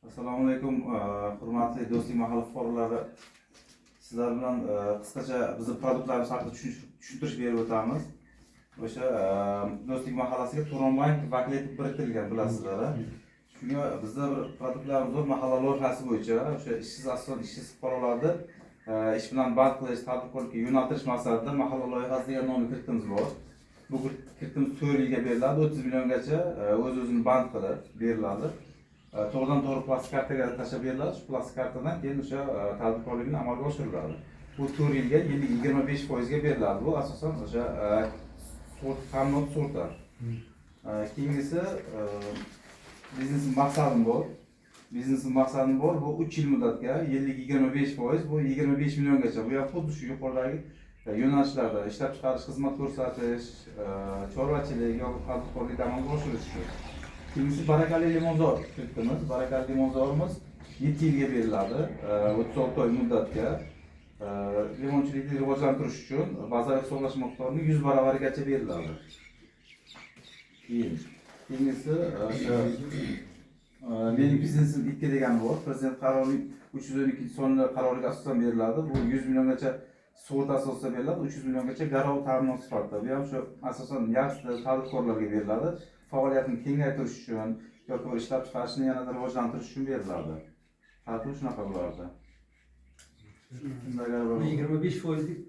Assalomu alaykum, hurmatli Do'stlik mahalla fuqarolari. Sizlar bilan qisqacha bizni produktlarimiz haqida tushuntirish berib o'tamiz. O'sha Do'stlik mahallasiga Turon bank vakil etib biriktirilgan, bilasizlar, a? Shunga bizda bir produktlarimiz bor, mahalla loyihasi bo'yicha o'sha ishsiz, asosan ishsiz fuqarolarni ish bilan band qilish, tadbirkorlikka yo'naltirish maqsadida mahalla loyihasi degan nomli kreditimiz bor. Bu kreditimiz 4 yilga beriladi, 30 milliongacha, o'z o'zini band qilib beriladi. To'g'ridan to'g'ri plastik kartaga tashlab beriladi. Shu plastik kartadan keyin o'sha tadbirkorlikni amalga oshiriladi. Bu 4 yilga, yillik 25 foizga beriladi. Bu asosan o'sha sug'urta, ta'minot, sug'urta. Keyingisi biznesim maqsadim bor. Biznesim maqsadim bor. Bu 3 yil muddatga, yillik 25%, bu 25 milliongacha. Bu ham xuddi shu yuqoridagi yo'nalishlarda ishlab chiqarish, xizmat ko'rsatish, chorvachilik yoki tadbirkorlikni amalga oshirish uchun. Keyingisi barakali limonzor kreditimiz. Barakali limonzorimiz 7 yilga beriladi, 36 oy muddatga. Limonchilikni rivojlantirish uchun bazaviy hisoblash miqdorining 100 baravarigacha beriladi. Keyin keyingisi o'sha mening biznesim 2 degani bor. Prezident qarorining 312-sonli qaroriga asosan beriladi. Bu 100 milliongacha sug'urta asosida beriladi, 300 milliongacha garov ta'minot sifatida. Bu ham shu asosan yaxshi tadbirkorlarga beriladi. Faoliyatini kengaytirish uchun yoki bir ishlab chiqarishni yanada rivojlantirish uchun beriladi. Tartibi shunaqa bularda. Bu 25 foizlik